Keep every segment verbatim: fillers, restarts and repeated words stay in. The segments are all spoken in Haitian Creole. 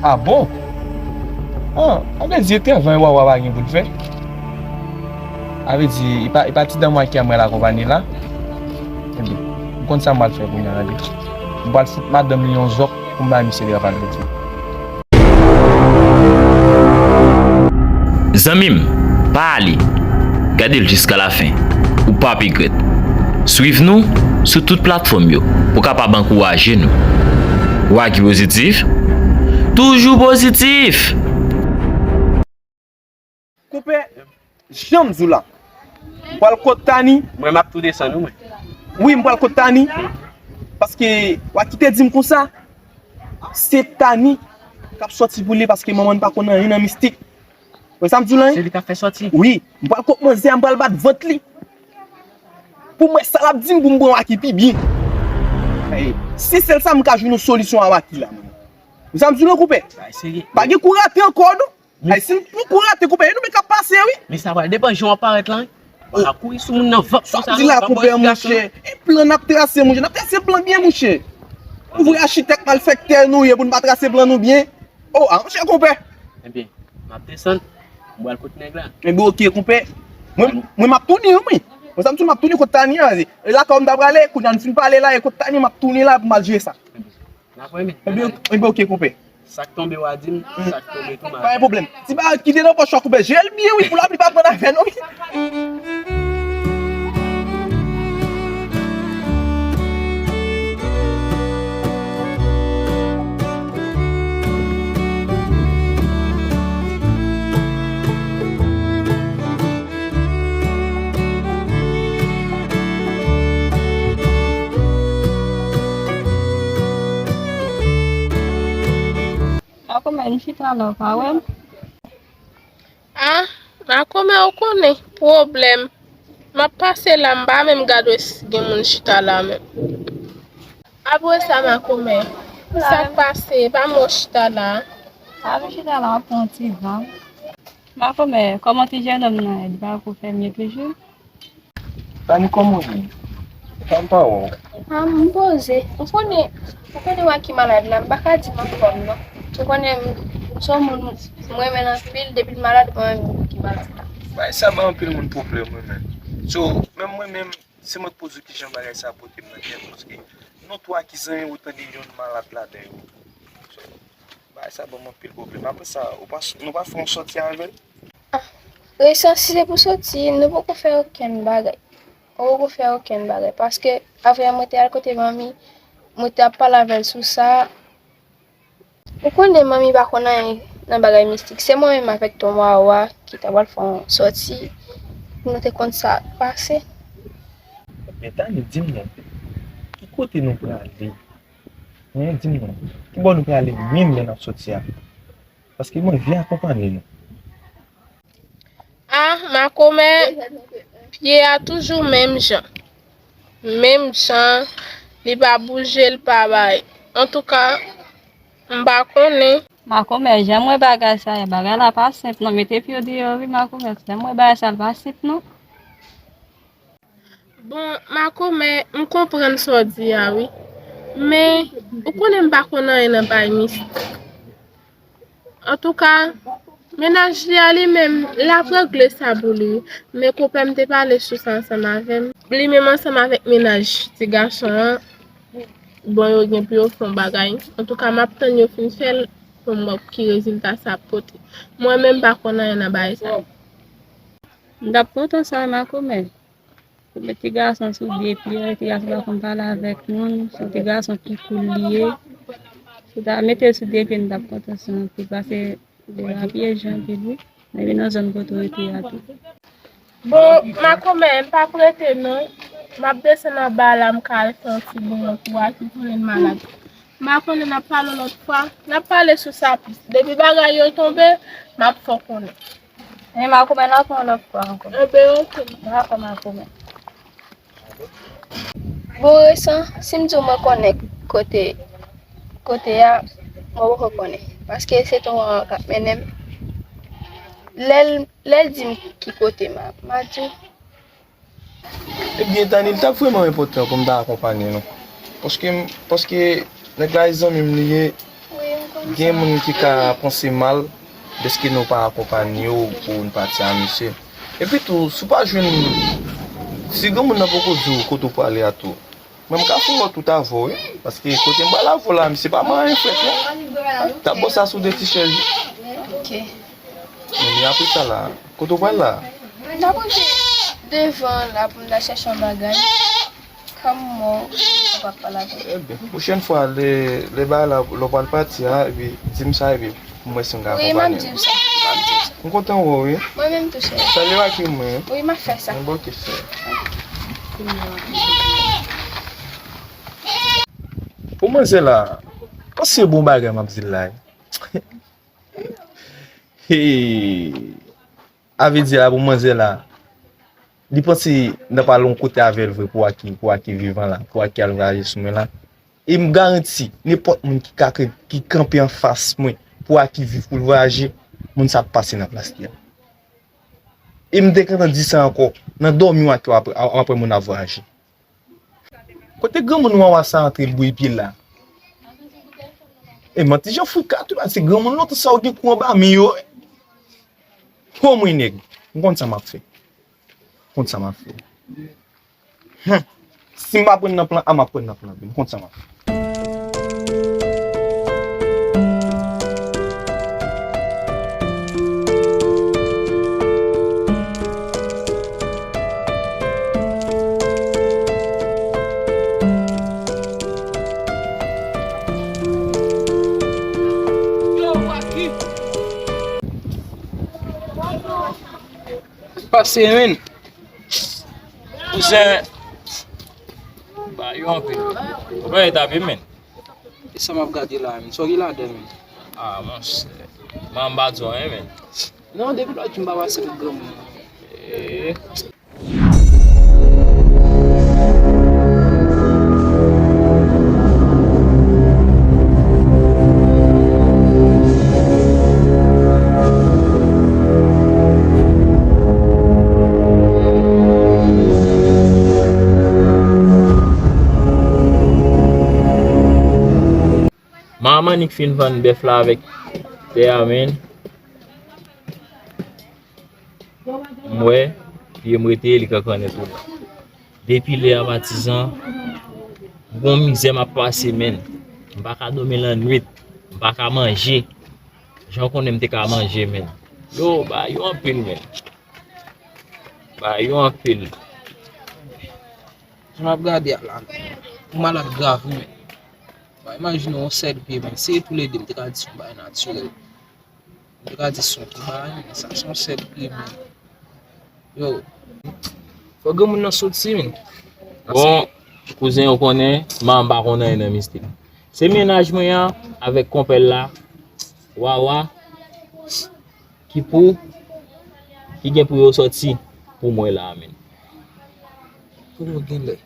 Ah bon? Ah, sa vle di e travay Wawa pa gen pou l fè? Sa vle di, e pa, e pa ti dam Waky a mwen l akonpaye la? Ebyen, m konn sa m pral fè kounye a, tande. M pral fout madanm li yon zòk pou m bay misye travay l pou li. Zanmi m, pa ale. Gade l jiska lafen. Ou p ap regrèt. Swiv nou sou tout platfòm yo pou w kapab ankouraje nou. Waky Pozitif, toujou pozitif! Konpè, jan m di w la, m pral kot Tani. Mwen, m ap tou desann, wi, mwen. Wi, m pral kot Tani. Paske Waky te di m konsa, se Tani k ap sòti pou li, paske manman n pa konn anyen nan mistik. Wè sa m di w la, wi? Se li k ap fè sòti? Wi, m pral kot manzè a, m pral bat vant li. Pou m wè sa l ap di m, pou m pran Waky pi byen. Ey, se sèl sa m ka jwenn yon solisyon a Waky la, mwen. Wè sa m di w la, konpè? Bagay serye. Pa gen kou rate ankò, non. Ay, si n pran kou rate, konpè, e nou menm k ap pase, wi. Men sa pral depann jan w ap parèt la, wi. Ou ka kouri sou moun nan vant konsa, non, pa pran ti gason. Sa w di la, konpè, monchè? E plan n ap trase, monchè. N ap trase plan byen, monchè. Nou vrè achitèk malfèktè nou ye pou n pa trase plan nou byen. O, a, monchè, konpè. Ebyen, m ap desann. M pral kot nèg la. Ebyen, oke, konpè. Mwen, mwen, m ap tounen, wi, mwen. Mwen, sa m di w, m ap tounen kot Tani a. E lakay ou m ta prale, kounye a n fin pale la, e kot Tani, m ap tounen la pou m al jere sa. Ebyen, ebyen, oke, konpè. Sa k tonbe, w a di m, sa k tonbe tou, m a di. Pa gen pwoblèm. Ti bagay ki te nan pòch la, konpè, jere l byen, wi, pou lapli pa pran afè nou, wi. Makomè, m chita la, ou pa wè m? Ah, makomè, ou konnen, pwoblèm. M ap pase la, m pa menm gade si gen moun chita la menm. Apre sa, makomè, sa k pase, pa m wè w chita la. A, m chita la, m ap pran yon ti van. Makomè, kòman ti jennonm nan ye? Li pa ko fè mye toujou? Tani, kòman w ye? Sa m pa wè w. Ah, m poze. Ou konnen, ou konnen Waky malad la, m pa ka di m anfòm non. Ou konnen m, m se yon moun m renmen anpil, depi l malad, mwen menm ki malad la. Bagay sa bay anpil moun pwoblèm, wi, men. So, menm mwen menm, se mwen k poze w kijan bagay sa pote m nan tèt, paske nou twa ki zanmi, ou tande yonn malad ladan yo. So, bagay sa ban m anpil pwoblèm. Apre sa, ou pa, nou pa fè yon sòti avè l? Ah, Resan, si se pou sòti, nou poko fè okenn bagay. Nou poko fè okenn bagay. Paske, avan yè, mwen te al kote manmi, mwen te ap pale avè l sou sa. Ou konnen manmi pa konn anyen nan bagay mistik. Se mwen menm avèk Ton Wawa ki ta pral fè yon sòti pou nou te konn sa k pase. Men Tani, di m non, ki kote nou prale? Hein, di m non, ki bò nou prale menm lè n ap sòti a? Paske mwen vle akonpanye nou. Ah, makomè, pye a toujou menm jan. Menm jan, li pa bouje, li pa bay. Antouka, m pa konnen. Makomè, jan m wè bagay sa ye, bagay la pa senp non. Mete pye w deyò wi, makomè. Jan m wè bagay sa, l pa senp non. Bon, makomè, m konprann sa w di a, wi. Men, ou konnen m pa konn anyen nan bagay mistik. Antouka, mennaj li a li menm, l ap regle sa pou li, wi. Men konpè m te pale sou sa ansanm avè m. Li menm ansanm avèk mennaj ti gason an, bon, yo gen pou yo fè yon bagay. Antouka, m ap tann yo fin fè l pou m wè ki rezilta sa ap pote. Mwen menm, m pa konn anyen nan bagay sa. M t ap kontan sa, makomè. Ou met ti gason sou de pye, ti gason pa konn pale avèk moun, se ti gason ki koul li ye. Si w ta mete l sou de pye, m t ap kontan sa anpil, paske li rapye jan anpil wi. Men li nan zòn kote w rete a tou. Bon, makomè, m p ap rete non. M ap desann anba la, m ka al fè yon ti bonbon pou Aki, konnen l malad. M pa konnen, n ap pale yon lòt fwa. N ap pale sou sa plis. Depi bagay yo tonbe, m ap fè w konnen. Men makomè, n ap wè yon lòt fwa ankò. Enben, oke. Dakò, makomè. Bon, Resan, si m di w mwen konnen kote, kote a, mwen poko konnen. Paske se Ton Wawa k ap mennen m. Lè l, lè l di m ki kote m a, m a di w. Ebyen, Tani, li t ap vrèman enpòtan pou m ta akonpanye nou. Paske m, paske nèg la e zanmi m li ye. Wi, m Gen moun ki ka panse mal dèske nou pa akonpanye w pou n pati a misye. Epi tou, si w pa jwenn, si granmoun nan poko di w kote w prale a tou, mwen m ka fè yon lòt wout avè w, wi. Paske kote m pral avè w la, misye pa manyen frèt, non. T ap bò sa sou de ti chèz, wi. Ok. Men apre sa la, kote w pral la? M ta pral devan la pou m ta chèche yon bagay. Kòm mò, m pa pale avè w. Ebyen, pwochèn fwa, lè, lè bagay la, lè w pral pati a, epi di m sa, epi pou m wè si m ka akonpanye w. Wi, m ap di w sa. M ap di w sa. M kontan wè w, wi. Mwen menm tou, cheri. Salye Rakim mwen. Wi, m ap fè sa. Bon, ok, cheri. Pou manzè la, panse bon bagay m ap di l la, wi. Hey. A vle di la pou manzè la, li panse n ap al yon kote avè l vre pou Aki, pou Aki vivan la, pou Aki al voyaje sou mwen la. E m garanti, nenpòt moun ki ka, ki kanpe anfas mwen pou Aki viv, pou l voyaje, moun sa ap pase nan plas li a. E m te gentan di sa ankò, nan dòmi w Aki w ap, w ap wè moun ap voyaje. Kote granmoun wawa sa antre l bouyi pye la? E manti jan frika tou la, se granmoun lontan sa yo gen kou anba men yo, wi. Ho mwen nèg, m konn sa m ap fè. M konn sa m ap fè. Hum. Si m pa pran nan plan A, m ap pran nan plan B. M konn sa m ap fè. Pase, men. Kouzen. Ba yo anpil. Ou pa e tape, men. E sa m ap gade la, men. Sa w gen ladan, men? Ah, monchè. Mwen m pa di w anyen, men. Non, depi lòt jou m pa pase kot granmoun. Eh. Manman Nik fin vann bèf la avèk tè a, men. M wè, pye m rete, li kankannen tou. Depi lè a patizan, m gon mizè m ap pase, men. M pa ka dòmi lannwit, m pa ka manje. Jan w konnen m te ka manje, men. Yo, ba yo anpil, men. Ba yo anpil. Jan m ap gade a la, men. M malad grav, wi, men. Ba, imajine yon sèl pye, men. Se toulede, m te ka di se yon bagay natirèl. M te ka di se yon ti bagay, men sa se yon sèl pye, men. Yo. Fò granmoun nan soti, men. Bon, kouzen, ou konnen, manman m pa konn anyen nan mistik. Se mennaj mwen an avèk konpè l la, Wawa, ki pou, ki gen pou yo sòti pou mwen la, men. Poko gen lè.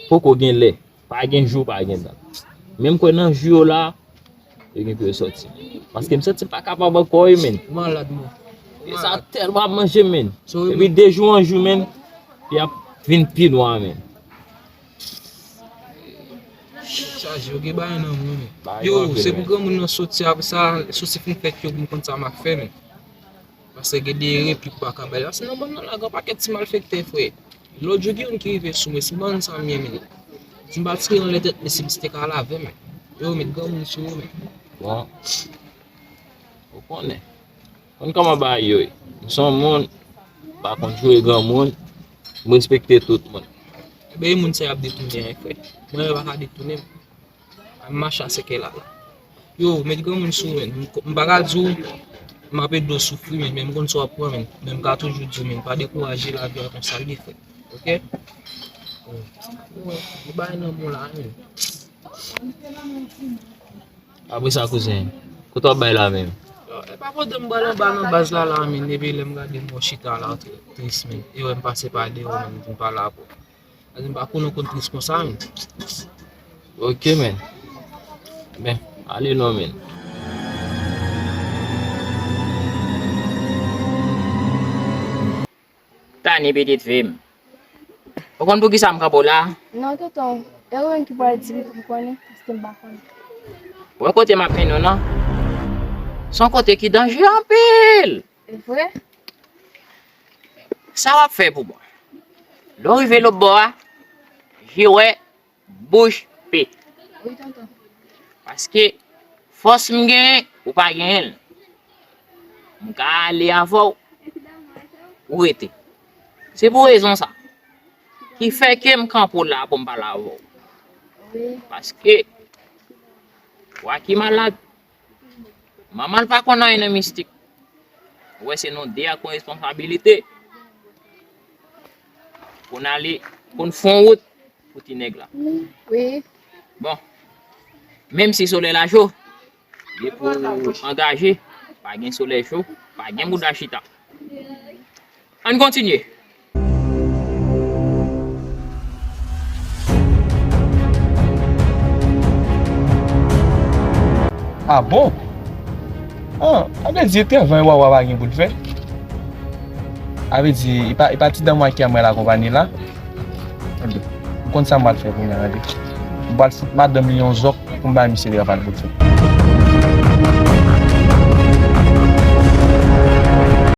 Poko gen lè. Pa gen jou, pa gen dat. Men m kwè nan jou yo la, yo gen pou yo sòti. Paske m santi m pa kapab ankò, wi, men. Ou malad, mwen. E sa tèlman ap manje m, men. Depi de jou an jou, men, li ap vin pi nwa, men. Chaje, yo gen bagay nan mwen, men. Yo, se pou granmoun nan soti, apre sa, sousi fin fèt, yo vin konn sa m ap fè, men. Paske gen de replik ou pa ka bay. Paske nan bann nan la, gen pakèt ti malfektè, frè. Lòt jou, gen youn ki rive sou mwen, se bann sa m ye, men. Si m pa tire anlè tèt misye, misye te ka lave, men. Yo, met granmoun sou yo, men. Bon. Ou konnen. Konn kòman bagay yo ye. M se yon moun, m pa konn joure granmoun, m respekte tout moun. Ebyen, e moun sa y ap detounen an, frè. Mwen, yo pa ka detounen m. M mache a sèkèy la, la. Yo, met granmoun sou, men. M, m pa ka di w, m ap ede w soufri, men, men m konn sa w ap pran, men. Men m ka toujou di w, men, pa dekouraje, lavi a konsa l ye, frè. Ok? Yo, yo, yo bay nan bon la, men. Apre sa, kouzen, kote w ap bay la menm? Yo, e pa pandan m pral anba nan baz la, la, men, epi lè m gade m wè w chita la, w tris, men. E wè m pase pa deyò, men, m vin pale avè w. Paske m pa konnen w konn tris konsa, men. Ok, men. Men, ale non, men. Tani pitit fi m. Ou konn poukisa m kanpe w la? Non, tonton. E ou menm ki pral di m pou m konnen, paske m pa konnen. Ou wè kote m ap mennen w nan? Se yon kote ki danje anpil. E vre? Sa w ap fè pou mwen? Lè w rive lòt bò a, je w wè, bouch pe. Wi, tonton. Paske fòs m genyen, ou pa genyen l. M ka ale avè w, ou rete. Se pou rezon sa ki fè ke m kanpe w la pou m pale avè w. Wi. Paske Waky malad, manman l pa konn anyen nan mistik. Ou wè, se nou de a k pran responsabilite pou n ale, pou n fè yon wout pou ti nèg la. Wi. Bon, menm si solèy la cho, depi w angaje, pa gen solèy cho, pa gen bouda chita. Ann kontinye. Ah bon? Ah, sa vle di travay Wawa pa gen pou l fè? Sa vle di, e pa, e pa ti dam Waky a mwen l akonpaye la? Tande, m konn sa m pral fè kounye a, tande. M pral fout madanm li yon zòk pou m bay misye travay pou l fè.